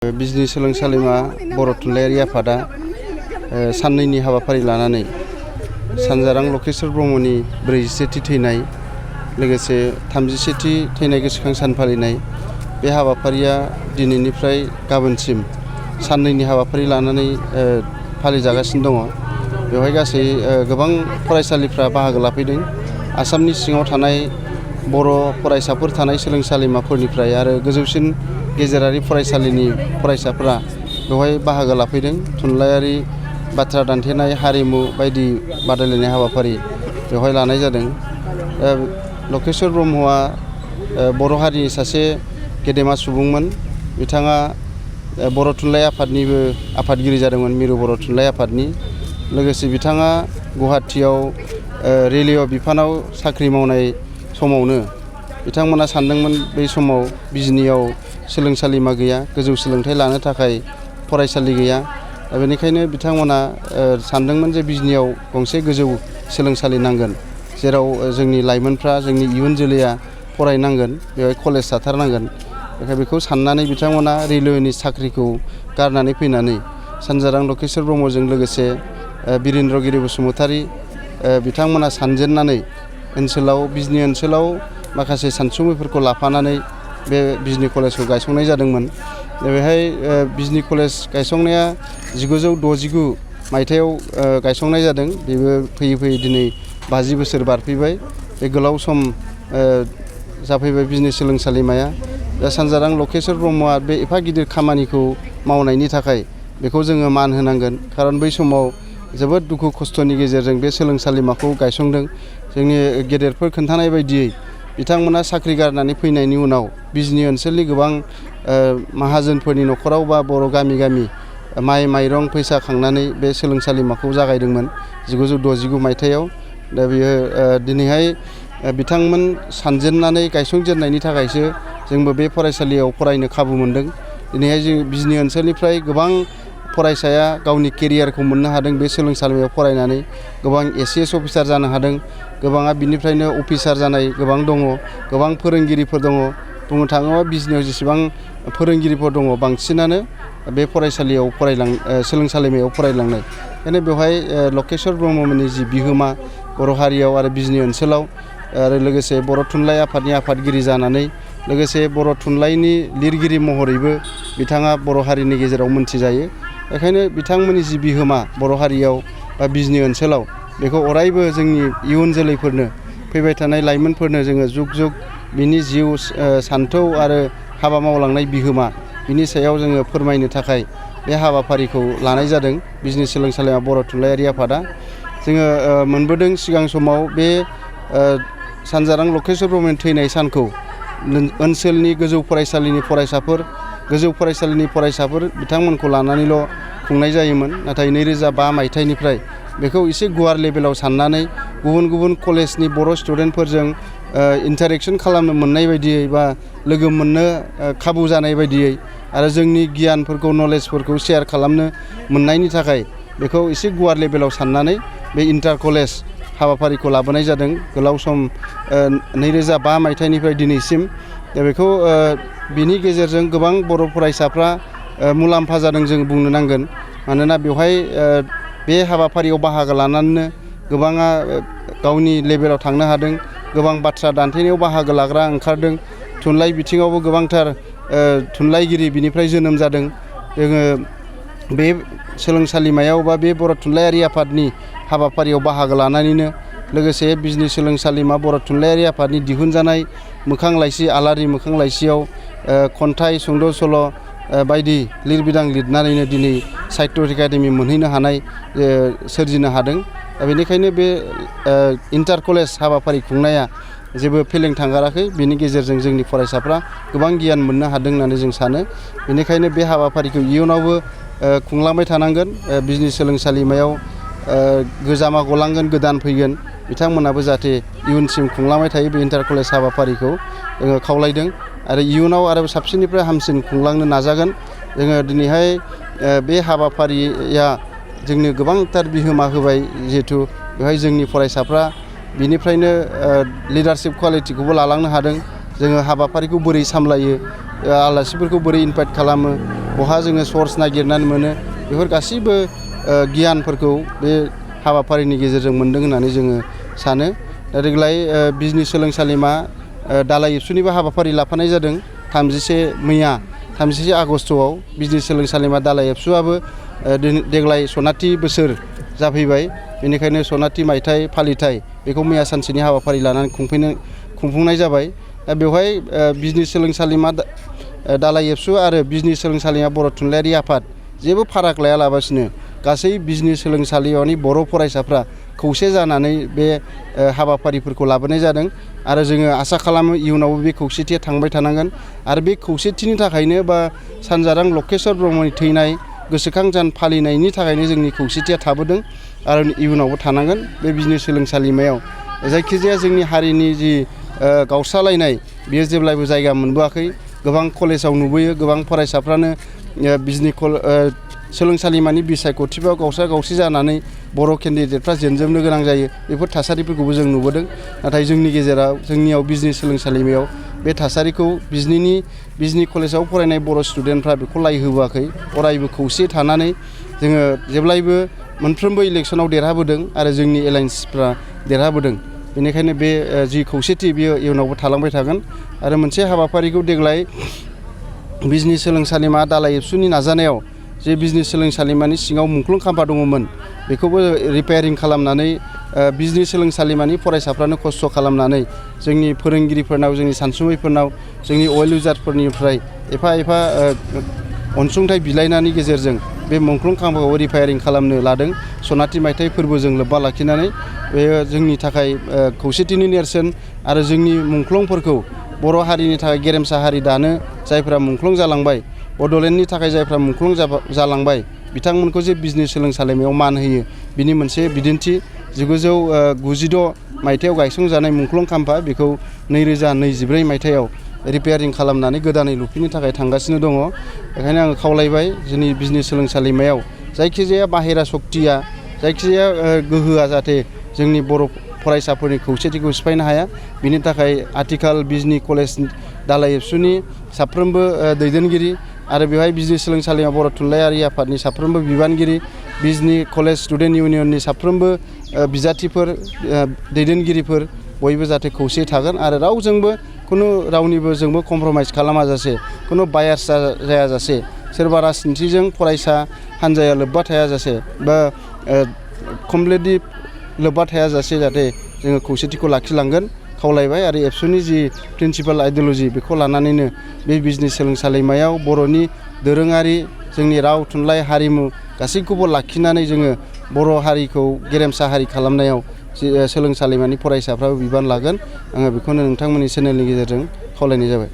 बिजनि सोलोंसालिमा बर' थुनलाइयारि आफादा साननैनि हाबाफारि लानानै सानजारां लकेश्वर ब्रह्मनि 40थि थैनाय लोगोसे 30थि थैनाय गोसोखां सान फालिनाय बे हाबाफारिया दिनैनिफ्राय गाबोनसिम साननैनि हाबाफारि लानानै फालिजागासिनो दङ। बेवहाय गासै गोबां फरायसालिफ्रा बाहागो लाफैदों। आसामनि सिङाव थानाय बर' फरायसाफोर थानाय सोलोंसालिमाफोरनिफ्राय आरो गोजौसिन गेजेरारि फरायसालिनि फरायसाफोरा बेवहाय बाहागो लाफैदों। थुनलाइयारि बाथ्रा दान्थेनाय हारिमु बायदि बादायलायनाय हाबाफारि बेवहाय लानाय जादों। लकेश्वर ब्रह्मआ बर' हारिनि सासे गेदेमा सुबुंमोन। बिथाङा बर' थुनलाइ आफादनिबो आफादगिरि जादोंमोन, मिरु बर' थुनलाइ आफादनि। लोगोसे बिथाङा गुवाहाटियाव रेलवे बिफानाव साख्रि मावनाय समावनो बिथांमोना सानदोंमोन बै समाव बिजनियाव सोलोंसालिमा गैया, गोजौ सोलोंथाइ लानो थाखाय फरायसालि गैया। बेनिखायनो बिथांमोना सानदोंमोन जे बिजनियाव गंसे गोजौ सोलोंसालि नांगोन, जेराव जोंनि लाइमोनफ्रा, जोंनि इयुन जोलैया फरायनांगोन, बेवहाय कलेज थाथारनांगोन। बेखायनो बेखौ साननानै बिथांमोना रेलवेनि साख्रिखौ गारनानै फैनानै सानजारां लकेश्वर ब्रह्मजों लोगोसे बिरेन्द्र गिरि बसुमतारी बिथांमोना सानजेननानै बिजनि ओनसोलाव माखासे सानसुमैफोरखौ लाफानानै बे बिजनि कलेजखौ गायसंनाय जादोंमोन। बेहाय बिजनि कलेज गायसंनाया 1969 मायथाइयाव गायसंनाय जादों। बेबो फैयै फैयै दिनै 50 बोसोर बारफैबाय। बे गोलाव सम जाफैबाय बिजनि सोलोंसालिमाया। दा सानजारां लकेश्वर ब्रह्मआ बे एफा गिदिर खामानिखौ मावनायनि थाखाय बेखौ जोङो मान होनांगोन। खारन बै समाव जोबोद दुखु खस्थ'नि गेजेरजों बे सोलोंसालिमाखौ गायसंदों। जोंनि गेदेरफोर खोन्थानाय बायदियै बिथांमोना साख्रि गारनानै फैनायनि उनाव बिजनि ओनसोलनि गोबां माहाजोनफोरनि न'खराव बा बर' गामि गामि माइ माइरं फैसा खांनानै बे सोलोंसालिमाखौ जागायदोंमोन 1969 मायथाइयाव। दा बेयो दिनैहाय बिथांमोन सानजेननानै गायसंजेननायनि थाखायसो जोंबो बे फरायसालियाव फरायनो खाबु मोनदों। दिनैहाय जों बिजनि ओनसोलनिफ्राय गोबां फरायसाया गावनि केरियारखौ मोननो हादों बे सोलोंसालिमायाव फरायनानै। गोबां ACS अफिसार जानो हादों, गोबाङा बिनिफ्रायनो अफिसार जानाय गोबां दङ, गोबां फोरोंगिरिफोर दङ। बुंनो थाङोब्ला बिजनियाव जेसेबां फोरोंगिरिफोर दङ बांसिनानो बे फरायसालियाव सोलोंसालिमायाव फरायलांनाय। बेखायनो बेवहाय लकेश्वर ब्रह्ममोननि जि बिहोमा बर' हारियाव आरो बिजनि ओनसोलाव, आरो लोगोसे बर' थुनलाइ आफादनि आफादगिरि जानानै लोगोसे बर' थुनलाइनि लिरगिरि महरैबो बिथाङा बर' हारिनि गेजेराव मोनथिजायो। बेखायनो बिथांमोननि जि बिहोमा बर' हारियाव बा बिजनि ओनसोलाव, बेखौ अरायबो जोंनि इयुन जोलैफोरनो, फैबाय थानाय लाइमोनफोरनो जोङो जुग जुग बिनि जिउ सान्थौ आरो हाबा मावलांनाय बिहोमा, बिनि सायाव जोङो फोरमायनो थाखाय बे हाबाफारिखौ लानाय जादों बिजनि सोलोंसालिमा बर' थुनलाइयारि आफादा। जोङो मोनबोदों सिगां समाव बे सानजारां लकेश्वर ब्रह्मनि थैनाय सानखौ ओनसोलनि गोजौ फरायसालिनि फरायसाफोर बिथांमोनखौ लानानैल' खुंनाय जायोमोन। नाथाय 2005 मायथाइनिफ्राय बेखौ एसे गुवार लेभेलाव साननानै गुबुन गुबुन कलेजनि बर' स्टुडेन्टफोरजों इन्टारेक्सन खालामनो मोननाय बायदियै बा लोगो मोननो खाबु जानाय बायदियै आरो जोंनि गियानफोरखौ, नलेजफोरखौ शेयार खालामनो मोननायनि थाखाय बेखौ एसे गुवार लेभेलाव साननानै बे इन्टार कलेज हाबाफारिखौ लाबोनाय जादों गोलाव सम 2005 मायथाइनिफ्राय दिनैसिम। दा बेखौ बिनि गेजेरजों गोबां बर' फरायसाफ्रा मुलाम्फा जादों जों बुंनो नांगोन। मानोना बेवहाय बे हाबाफारियाव बाहागो लानानैनो गोबाङा गावनि लेभेलाव थांनो हादों, गोबां बाथ्रा दान्थेनायाव बाहागो लाग्रा ओंखारदों, थुनलाइ बिथिङावबो गोबांथार थुनलाइगिरि बिनिफ्राय जोनोम जादों। जोङो बे सोलोंसालिमायाव बा बे बर' थुनलाइयारि आफादनि हाबाफारियाव बाहागो लानानैनो लोगोसे बिजनि सोलोंसालिमा बर' थुनलाइयारि आफादनि दिहुनजानाय मोखां लाइसि आलारि मोखां लाइसियाव खन्थाइ, सुंद' सल' बायदि लिरबिदां लिरनानैनो दिनै साहित्य एकाडेमि मोनहैनो हानाय सोरजिनो हादों। दा बेनिखायनो बे इन्टार कलेज हाबाफारि खुंनाया जेबो फेलें थांगाराखै। बेनि गेजेरजों जोंनि फरायसाफ्रा गोबां गियान मोननो हादों होननानै जों सानो। बेनिखायनो बे हाबाफारिखौ इयुनावबो खुंलांबाय थानांगोन। बिजनि सोलोंसालिमायाव गोजामा गलांगोन, गोदान फैगोन, बिथांमोनाबो जाहाथे इयुनसिम खुंलांबाय थायो बे इन्टार कलेज हाबाफारिखौ जोङो खावलायदों। आरो इयुनाव आरो साबसिननिफ्राय हामसिन खुंलांनो नाजागोन। जोङो दिनैहाय बे हाबाफारिया जोंनो गोबांथार बिहोमा होबाय। जिहेथु बेवहाय जोंनि फरायसाफ्रा बिनिफ्रायनो लिडारशिप कुवालिटिखौबो लालांनो हादों। जोङो हाबाफारिखौ बोरै सामलायो, आलासिफोरखौ बोरै इनभाइट खालामो, बहा जोङो सर्स नागिरनानै मोनो, बेफोर गासैबो गियानफोरखौ बे हाबाफारिनि गेजेरजों मोनदों होननानै जोङो सानो। देग्लाय बिजनि सोलोंसालिमा दालाइ एबसुनिबो हाबाफारि लाफानाय जादों। 31 आगस्टआव बिजनि सोलोंसालिमा दालाइ एबसुआबो देग्लाय सनाथि बोसोर जाफैबाय। बेनिखायनो सनाथि मायथाइ फालिथाय बेखौ मैया सानसेनि हाबाफारि लानानै खुंफुंनाय जाबाय। दा बेवहाय बिजनि सोलोंसालिमा दालाइ एबसु आरो बिजनि सोलोंसालिमा बर' थुनलाइयारि आफाद जेबो फाराग लायालाबासिनो गासै बिजनि सोलोंसालिमानि बर' फरायसाफ्रा खौसे जानानै बे हाबाफारिफोरखौ लाबोनाय जादों आरो जोङो आसा खालामो इयुनावबो बे खौसेथिया थांबाय थानांगोन आरो बे खौसेथिनि थाखायनो बा सानजारां लकेश्वर ब्रह्मनि थैनाय गोसोखां सान फालिनायनि थाखायनो जोंनि खौसेथिया थाबोदों आरो इयुनावबो थानांगोन। बे बिजनि सोलोंसालिमायाव जायखिजाया जोंनि हारिनि जि गावस्रालायनाय बेयो जेब्लायबो जायगा मोनबोआखै। गोबां कलेजाव नुबोयो, गोबां फरायसाफ्रानो बिजनि सोलोंसालिमानि बिसायख'थियाव गावस्रा गावस्रि जानानै बर' केन्डिडेटफ्रा जेनजोबनो गोनां जायो। बेफोर थासारिफोरखौबो जों नुबोदों। नाथाय जोंनियाव बिजनि सोलोंसालिमायाव बे थासारिखौ बिजनि कलेजाव फरायनाय बर' स्टुडेन्टफ्रा बेखौ लायहोबोआखै। अरायबो खौसे थानानै जोङो जेब्लायबो मोनफ्रोमबो इलेक्सनाव देरहाबोदों आरो जोंनि एलायन्सफ्रा देरहाबोदों। बेनिखायनो बे जि खौसेथि बेयो इयुनावबो थालांबाय थागोन। आरो मोनसे हाबाफारिखौ देग्लाय बिजनि सोलोंसालिमा दालाइ एबसुनि नाजानायाव जे बिजनि सोलोंसालिमानि सिङाव मुंख्लं खाम्फा दङमोन बेखौबो रिपेयारिं खालामनानै बिजनि सोलोंसालिमानि फरायसाफ्रानो खस्थ' खालामनानै जोंनि फोरोंगिरिफोरनाव, जोंनि सानसुमैफोरनाव, जोंनि अवेल उइजारफोरनिफ्राय एफा अनसुंथाइ बिलाइनायनि गेजेरजों बे मुंख्लं खाम्फाखौ रिपेयारिं खालामनो लादों। सनाथि मायथाइ फोरबोजों लोब्बा लाखिनानै बेयो जोंनि थाखाय खौसेथिनि नेरसोन आरो जोंनि मुंख्लंफोरखौ बर' हारिनि थाखाय गेरेमसा हारि दानो जायफ्रा मुंख्लं जालांबाय, बड'लेण्डनि थाखाय जायफ्रा मुंख्लं जालांबाय बिथांमोनखौ जे बिजनि सोलोंसालिमायाव मान होयो बिनि मोनसे बिदिन्थि। 1996 मायथाइयाव गायसंजानाय मुंख्लं खाम्फा बेखौ 2024 मायथाइयाव रिपेयारिं खालामनानै गोदानै लुफिननो थाखाय थांगासिनो दङ। बेखायनो आङो खावलायबाय जोंनि बिजनि सोलोंसालिमायाव जायखिजाया बाहेरा सक्तिया, जायखिजाया गोहोआ जाहाथे जोंनि बर' फरायसाफोरनि खौसेथिखौ सिफायनो हाया। बिनि थाखाय आथिखाल बिजनि कलेज दालाइ एबसुनि साफ्रोमबो दैदेनगिरि आरो बेवहाय बिजनि सोलोंसालिमा बर' थुनलाइयारि आफादनि साफ्रोमबो बिबानगिरि, बिजनि कलेज स्टुडेन्ट इउनियननि साफ्रोमबो बिजाथिफोर, दैदेनगिरिफोर बयबो जाहाथे खौसे थागोन आरो रावनिबो जोंबो कमप्रमाइस खालामाजासे, खुनु बायास जायाजासे, सोरबा राजनितिजों फरायसा हान्जाया लोब्बा थायाजासे बा कमप्लिटलि लोब्बा थायाजासे जाहाथे जोङो खौसेथिखौ लाखिलांगोन खावलायबाय। आरो एबसुनि जि प्रिन्सिपाल आइडिय'लजि बेखौ लानानैनो बे बिजनि सोलोंसालिमायाव बर'नि दोरोङारि जोंनि राव, थुनलाइ, हारिमु गासैखौबो लाखिनानै जोङो बर' हारिखौ गेरेमसा हारि खालामनायाव सोलोंसालिमानि फरायसाफ्राबो बिबान लागोन। आङो बेखौनो नोंथांमोननि चेनेलनि गेजेरजों खावलायनाय जाबाय।